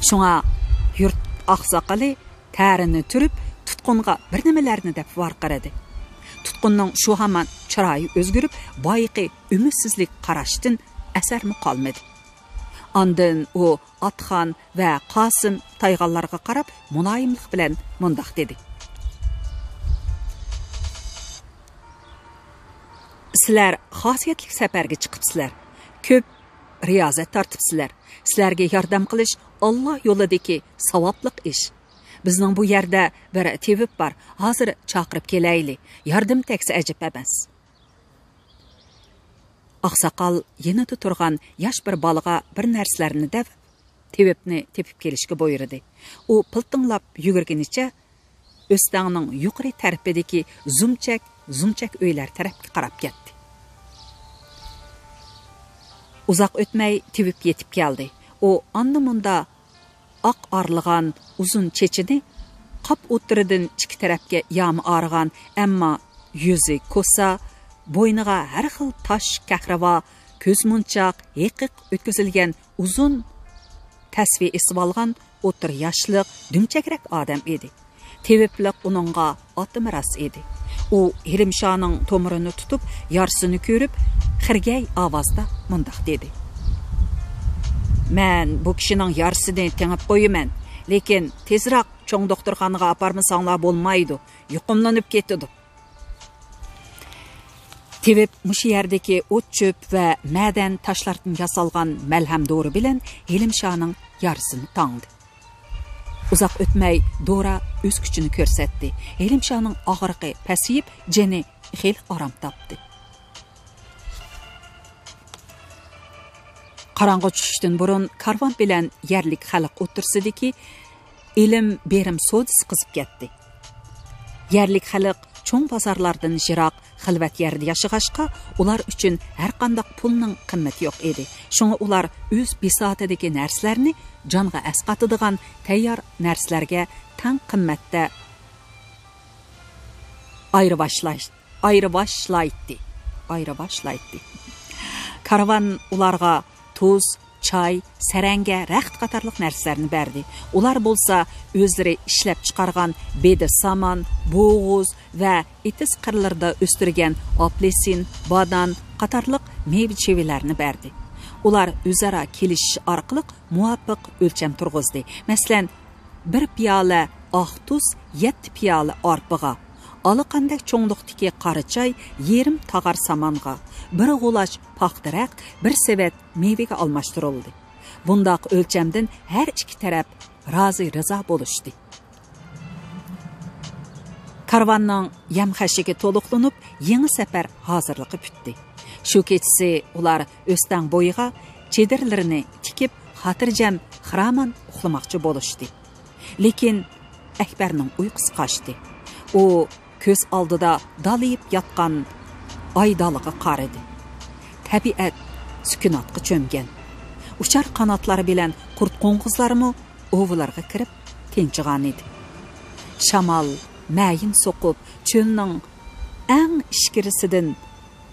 شۇڭا يۇرت ئاقساقىلى تەرىنى تۈرۈپ، تۇتقۇنغا بىر نېمىلەرنى دەپ ۋارقىرىدى. تۇتقۇننىڭ شۇ ھامان چىرايى ئۆزگىرىپ، بايىقى ئۈمىدسىزلىك قاراشتىن ئەسەرمۇ قالمىدى. ئاندىن ئۇ ئاتخان ۋە قاسىم تايغانلارغا قاراپ مۇلايىملىق بىلەن مۇنداق دېدى: «سىلەر خاسىيەتلىك سەپەرگە چىقىپسىلەر، كۆپ رىيازەت تارتىپسىلەر. سىلەرگە ياردەم قىلىش ئاللا يولىدىكى ساۋابلىق ئىش. بىزنىڭ بۇ يەردە بىر تېۋىپ بار، ھازىر چاقىرىپ كېلەيلى، ياردىمى تەگسە ئەجەب ئەمەس.» ئاقساقال يېنىدا تۇرغان ياش بىر بالىغا بىر نەرسىلەرنى دەپ، تېۋىپنى تېپىپ كېلىشكە بۇيرۇدى. ئۇ پىلتىڭلاپ يۈگۈرگىنىچە ئۆستەڭنىڭ يۇقىرى تەرىپىدىكى زۇمچەك، زۇمچەك ئۆيلەر تەرەپكە قاراپ كەتتى. ئۇزاق ئۆتمەي تېۋىپ يېتىپ كەلدى. ئۇ ئاندا-مۇندا ئاق ئارىلىغان ئۇزۇن چېچىنى، قاپ ئوتتۇرىدىن ئىككى تەرەپكە ياما ئارىغان، ئەمما يۈزى كوسا، بوينىغا ھەر خىل تاش، كەھرىۋا، كۆزمونچاق، ھېقىق ئۆتكۈزۈلگەن ئۇزۇن تەسۋى ئېسىۋالغان ئوتتۇرا ياشلىق، دۈمچەكرەك ئادەم ئىدى. تېۋىپلىق ئۇنىڭغا ئاتىمىراس ئىدى. ئۇ ھېلىمشانىڭ تومۇرىنى تۇتۇپ، يارىسىنى كۆرۈپ، خىرگەي ئاۋازدا مۇنداق دېدى: «مەن بۇ كىشىنىڭ يارىسىنى تېڭىپ قويىمەن، لېكىن تېزراق چوڭ دوختۇرخانىغا ئاپارمىساڭلار بولمايدۇ، يۇقۇملىنىپ كېتىدۇ.» تېۋىپ مۇشۇ يەردىكى ئوت-چۆپ ۋە مەدەن تاشلاردىن ياسالغان مەلھەم دورا بىلەن ھېلىمشانىڭ يارىسىنى تاڭدى. ئۇزاق ئۆتمەي دورا ئۆز كۈچىنى كۆرسەتتى. ھېلىمشانىڭ ئاغرىقى پەسىيىپ، جېنى خېلى ئارام تاپتى. قاراڭغۇ چۈشۈشتىن بۇرۇن كارۋان بىلەن يەرلىك خەلق ئوتتۇرىسىدىكى ئېلىم-بېرىم سودىسى قىزىپ كەتتى. يەرلىك خەلق چوڭ بازارلاردىن يىراق، خىلۋەت يەردە ياشىغاچقا، ئۇلار ئۈچۈن ھەرقانداق پۇلنىڭ قىممىتى يوق ئىدى. شۇڭا ئۇلار ئۆز بىساتىدىكى نەرسىلەرنى جانغا ئەسقاتىدىغان تەييار نەرسىلەرگە تەڭ قىممەتتە ئايرىۋاشلاش-، ئايرىۋاشلايتتى. ئايرىۋاشلايتتى. كارۋان ئۇلارغا تۇز، چاي، سەرەڭگە، رەخت قاتارلىق نەرسىلەرنى بەردى. ئۇلار بولسا ئۆزلىرى ئىشلەپ چىقارغان بېدە سامان، بوغۇز ۋە ئېتىز قىرلىرىدا ئۆستۈرگەن ئاپېلسىن، بادام قاتارلىق مېۋە-چېۋىلەرنى بەردى. ئۇلار ئۆزئارا كېلىشىش ئارقىلىق مۇۋاپىق ئۆلچەم تۇرغۇزدى. مەسىلەن، بىر پىيالە ئاق تۇز يەتتە پىيالە ئارپىغا، ئالىقاندەك چوڭلۇقتىكى قارا چاي يېرىم تاغار سامانغا، بىر غۇلاچ پاختا رەخت، بىر سېۋەت مېۋىگە ئالماشتۇرۇلدى. بۇنداق ئۆلچەمدىن ھەر ئىككى تەرەپ رازى-رىزا بولۇشتى. كارۋاننىڭ يەم-خەشىكى تولۇقلىنىپ، يېڭى سەپەر ھازىرلىقى پۈتتى. شۇ كېچىسى ئۇلار ئۆستەڭ بويىغا چېدىرلىرىنى تىكىپ، خاتىرجەم، خىرامان ئۇخلىماقچى بولۇشتى. لېكىن ئەكبەرنىڭ ئۇيقۇسى قاچتى. ئۇ كۆز ئالدىدا دالىيىپ ياتقان ئايدالىغا قارىدى. تەبىئەت سۈكۈناتقا چۆمگەن. ئۇچار قاناتلىرى بىلەن قۇرت-قوڭغۇزلارمۇ ئۇۋىلىرىغا كىرىپ تىنچىغانىدى. شامال مەيىن سوقۇپ، چۆلنىڭ ئەڭ ئىچكىرىسىدىن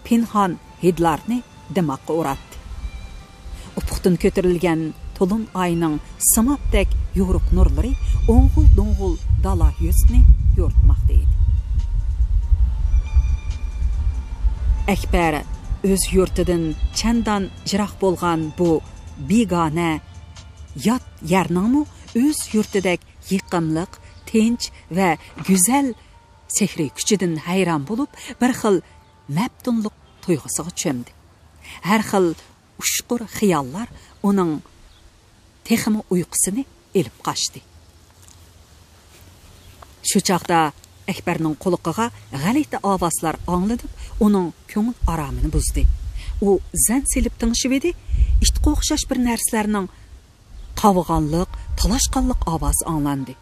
پىنھان ھىدلارنى دىماققا ئۇراتتى. ئۇپۇقتىن كۆتۈرۈلگەن تولۇن ئاينىڭ سىمابتەك يورۇق نۇرلىرى ئوڭغۇل-دوڭغۇل دالا يۈزىنى يورۇتماقتا ئىدى. ئەكبەر ئۆز يۇرتىدىن چەندان يىراق بولغان بۇ بىگانە يات يەرنىڭمۇ ئۆز يۇرتىدەك يېقىملىق، تىنچ ۋە گۈزەل سېھرىي كۈچىدىن ھەيران بولۇپ، بىر خىل مەپتۇنلۇق تۇيغۇسىغا چۆمدى. ھەر خىل ئۇچقۇر خىياللار ئۇنىڭ تېخىمۇ ئۇيقۇسىنى ئېلىپ قاچتى. شۇ چاغدا ئەكبەرنىڭ قۇلىقىغا غەلىتە ئاۋازلار ئاڭلىنىپ، ئۇنىڭ كۆڭۈل ئارامىنى بۇزدى. ئۇ زەن سېلىپ تىڭشىۋىدى، ئىتقا ئوخشاش بىر نەرسىلەرنىڭ قاۋىغانلىق، تالاشقانلىق ئاۋازى ئاڭلاندى.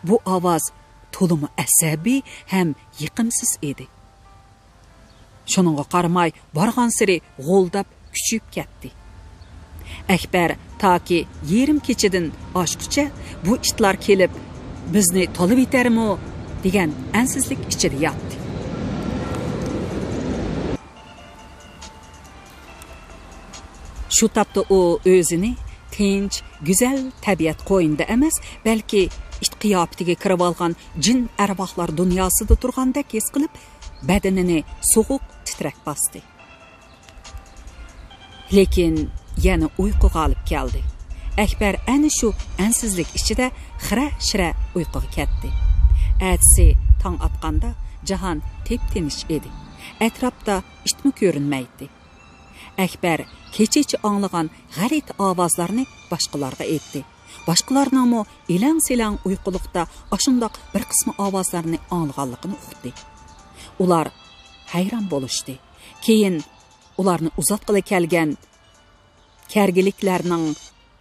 بۇ ئاۋاز تولىمۇ ئەسەبىي ھەم يېقىمسىز ئىدى. شۇنىڭغا قارىماي، بارغانسېرى غولداپ كۈچىيىپ كەتتى. ئەكبەر تاكى يېرىم كېچىدىن ئاشقۇچە بۇ ئىتلار كېلىپ بىزنى تالىۋېتەرمۇ دېگەن ئەنسىزلىك ئىچىدە ياتتى. شۇ تاپتا ئۇ ئۆزىنى تىنچ، گۈزەل تەبىئەت قوينىدا ئەمەس، بەلكى ئىت قىياپىتىگە كىرىۋالغان جىن ئەرۋاھلار دۇنياسىدا تۇرغاندەك ھېس قىلىپ، بەدىنىنى سوغۇق تىترەك باستى. لېكىن يەنە ئۇيقۇ غالىب كەلدى. ئەكبەر ئەنە شۇ ئەنسىزلىك ئىچىدە خىرە-شىرە ئۇيقۇغا كەتتى. ئەتىسى تاڭ ئاتقاندا جاھان تىپتىنچ ئىدى. ئەتراپتا ئىتمۇ كۆرۈنمەيتتى. ئەكبەر كېچىچە ئاڭلىغان غەلىتە ئاۋازلارنى باشقىلارغا ئېيتتى. باشقىلارنىڭمۇ ئېلەڭ-سېلەڭ ئۇيقۇلۇقتا ئاشۇنداق بىر قىسما ئاۋازلارنى ئاڭلىغانلىقىنى ئۇقتى. ئۇلار ھەيران بولۇشتى. كېيىن ئۇلارنى ئۇزاتقىلى كەلگەن كەرگىلىكلەرنىڭ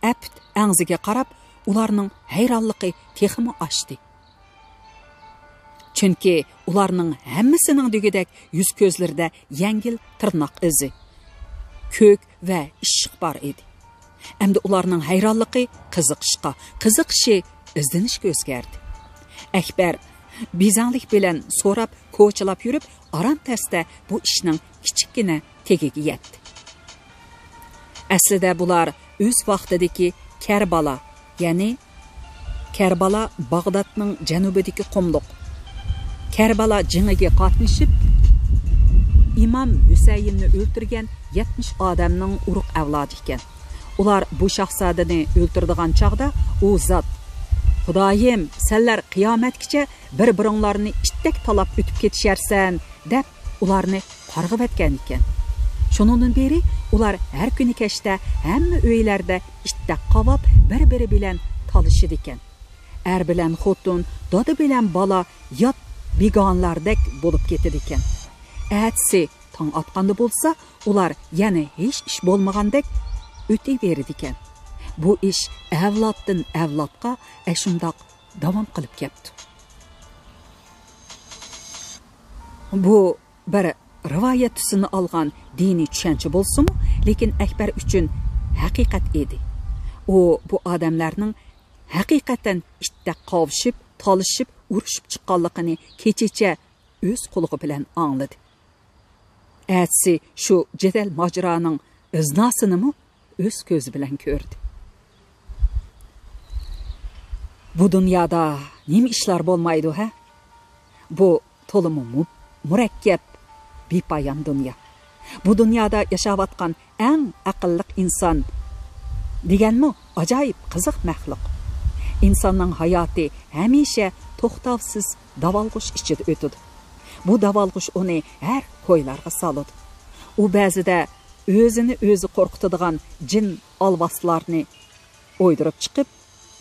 ئەپت ئەڭزىگە قاراپ، ئۇلارنىڭ ھەيرانلىقى تېخىمۇ ئاشتى. چۈنكى ئۇلارنىڭ ھەممىسىنىڭ دېگۈدەك يۈز-كۆزلىرىدە يەڭگىل تىرناق ئىزى، كۆك ۋە ئىششىق بار ئىدى. ئەمدى ئۇلارنىڭ ھەيرانلىقى قىزىقىشقا، قىزىقىشى ئىزدىنىشكە ئۆزگەردى. ئەكبەر بېزەڭلىك بىلەن سوراپ، كوچىلاپ يۈرۈپ، ئاران تەستە بۇ ئىشنىڭ كىچىككىنە تېگىگە يەتتى. ئەسلىدە بۇلار ئۆز ۋاقتىدىكى كەربالا، يەنى كەربالا باغدادنىڭ جەنۇبىدىكى قۇملۇق، كەربالا جېڭىگە قاتنىشىپ، ئىمام ھۈسەيىننى ئۆلتۈرگەن يەتمىش ئادەمنىڭ ئۇرۇق ئەۋلادى ئىكەن. ئۇلار بۇ شاھزادىنى ئۆلتۈرىدىغان چاغدا ئۇ زات، «خۇدايىم، سەنلەر قىيامەتكىچە بىر-بىرىڭلارنى ئىتتەك تالاپ ئۆتۈپ كېتىشەرسەن» دەپ، ئۇلارنى قارغىۋەتكەن ئىكەن. شۇنىڭدىن بېرى ئۇلار ھەر كۈنى كەچتە ھەممە ئۆيلەردە ئىتتەك قاۋاپ، بىر-بىرى بىلەن تالىشىدىكەن. ئەر بىلەن خوتۇن، دادا بىلەن بالا يات بىگانىلەردەك بولۇپ كېتىدىكەن. ئەتىسى تاڭ ئاتقاندا بولسا، ئۇلار يەنە ھېچ ئىش بولمىغاندەك ئۆتۈۋېرىدىكەن. بۇ ئىش ئەۋلادتىن ئەۋلادقا ئەشۇنداق داۋام قىلىپ كەپتۇ. بۇ بىر رىۋايەت تۈسىنى ئالغان دىنىي چۈشەنچە بولسىمۇ، لېكىن ئەكبەر ئۈچۈن ھەقىقەت ئىدى. ئۇ بۇ ئادەملەرنىڭ ھەقىقەتەن ئىتتەك قاۋىشىپ، تالىشىپ، ئۇرۇشۇپ چىققانلىقىنى كېچىچە ئۆز قۇلىقى بىلەن ئاڭلىدى. ئەتىسى شۇ جېدەل ماجىرانىڭ ئىزناسىنىمۇ ئۆز كۆزى بىلەن كۆردى. بۇ دۇنيادا نېمە ئىشلار بولمايدۇ، ھە؟ بۇ تولىمۇ مۇ-، مۇرەككەپ، بىپايان دۇنيا. بۇ دۇنيادا ياشاۋاتقان ئەڭ ئەقىللىق ئىنسان دېگەنمۇ ئاجايىپ قىزىق مەخلۇق. ئىنساننىڭ ھاياتى ھەمىشە توختاۋسىز داۋالغۇش ئىچىدە ئۆتىدۇ. بۇ داۋالغۇش ئۇنى ھەر كويلارغا سالىدۇ. ئۇ بەزىدە ئۆزىنى ئۆزى قورقۇتىدىغان جىن ئالۋاستىلارنى ئويدۇرۇپ چىقىپ،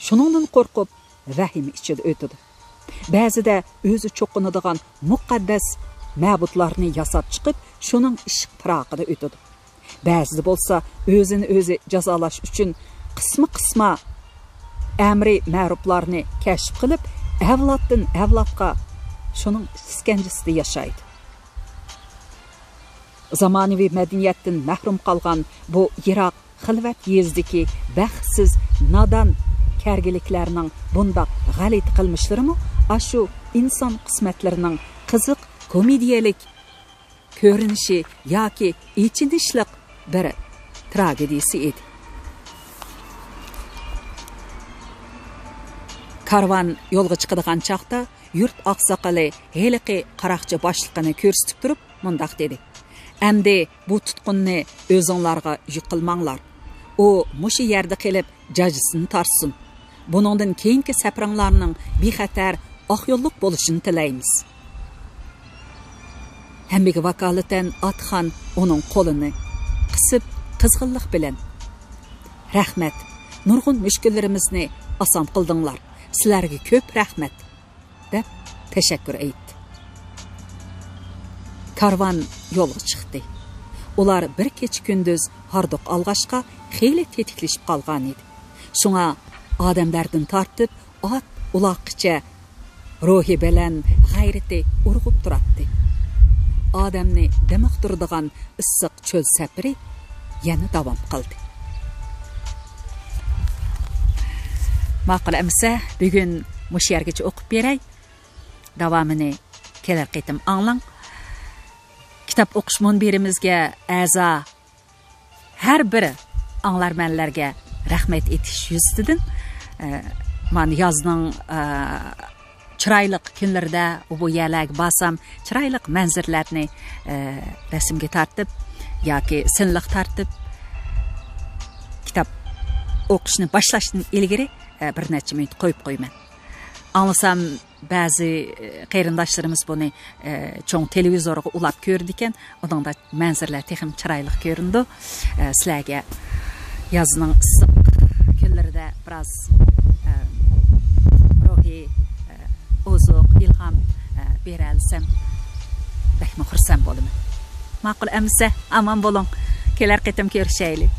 شۇنىڭدىن قورقۇپ، ۋەھىمە ئىچىدە ئۆتىدۇ. بەزىدە ئۆزى چوقۇنىدىغان مۇقەددەس مەبۇدلارنى ياساپ چىقىپ، شۇنىڭ ئىشق پىراقىدا ئۆتىدۇ. بەزىدە بولسا ئۆزىنى ئۆزى جازالاش ئۈچۈن قىسما-قىسما ئەمرى مەرۇپلارنى كەشىپ قىلىپ، ئەۋلادتىن ئەۋلادقا شۇنىڭ ئىسكەنجىسىدە ياشايدۇ. زامانىۋى مەدەنىيەتتىن مەھرۇم قالغان بۇ يىراق خىلۋەت يېزىدىكى بەختسىز، نادان كەرگىلىكلەرنىڭ بۇنداق غەلىتە قىلمىشلىرىمۇ ئاشۇ ئىنسان قىسمەتلىرىنىڭ قىزىق كومېدىيەلىك كۆرۈنۈشى ياكى ئېچىنىشلىق بىر تراگېدىيىسى ئىدى. كارۋان يولغا چىقىدىغان چاغدا يۇرت ئاقساقىلى ھېلىقى قاراقچى باشلىقىنى كۆرسىتىپ تۇرۇپ مۇنداق دېدى: «ئەمدى بۇ تۇتقۇننى ئۆزۈڭلارغا يۈك قىلماڭلار. ئۇ مۇشۇ يەردە قېلىپ جاجىسىنى تارتسۇن. بۇنىڭدىن كېيىنكى سەپىرىڭلارنىڭ بىخەتەر، ئاق يوللۇق بولۇشىنى تىلەيمىز.» ھەممىگە ۋاكالىتەن ئاتىخان ئۇنىڭ قولىنى قىسىپ، قىزغىنلىق بىلەن: «رەھمەت، نۇرغۇن مۈشكۈللىرىمىزنى ئاسان قىلدىڭلار. سىلەرگە كۆپ رەھمەت!» دەپ تەشەككۈر ئېيتتى. كارۋان يولغا چىقتى. ئۇلار بىر كېچە-كۈندۈز ھاردۇق ئالغاچقا، خېلى تېتىكلىشىپ قالغانىدى. شۇڭا ئادەملەردىن تارتىپ ئات-ئۇلاققىچە روھى بەلەن، غەيرىتى ئۇرغۇپ تۇراتتى. ئادەمنى دىمىقتۇرىدىغان ئىسسىق چۆل سەپىرى يەنە داۋام قىلدى. ماقۇل ئەمىسە، بۈگۈن مۇشۇ يەرگىچە ئوقۇپ بېرەي. داۋامىنى كېلەر قېتىم ئاڭلاڭ. كىتاب ئوقۇش مۇنبىرىمىزگە ئەزا ھەر بىر ئاڭلارمەنلەرگە رەھمەت ئېيتىش يۈزىسىدىن، ئە، مانا يازنىڭ، ئە، چىرايلىق كۈنلىرىدە بۇ يەرلەرگە بارسام، چىرايلىق مەنزىرىلەرنى، ئە، رەسىمگە تارتىپ ياكى سىنلىق تارتىپ، كىتاب ئوقۇشنى باشلاشتىن ئىلگىرى، ئە، بىر نەچچە مىنۇت قويۇپ قويىمەن. ئاڭلىسام، بەزى، ئە، قېرىنداشلىرىمىز بۇنى، ئە، چوڭ تېلېۋىزورغا ئۇلاپ كۆرىدىكەن، ئۇنىڭدا مەنزىرىلەر تېخىمۇ چىرايلىق كۆرۈنىدۇ. ئە، سىلەرگە يازنىڭ ئىسسىق كۈنلىرىدە بىراز، ئە، روھىي، ئە، ئوزۇق، ئىلھام، ئە، بېرەلىسەم، بەكمۇ خۇرسەن بولىمەن. ماقۇل ئەمىسە، ئامان بولۇڭ. كېلەر قېتىم كۆرۈشەيلى.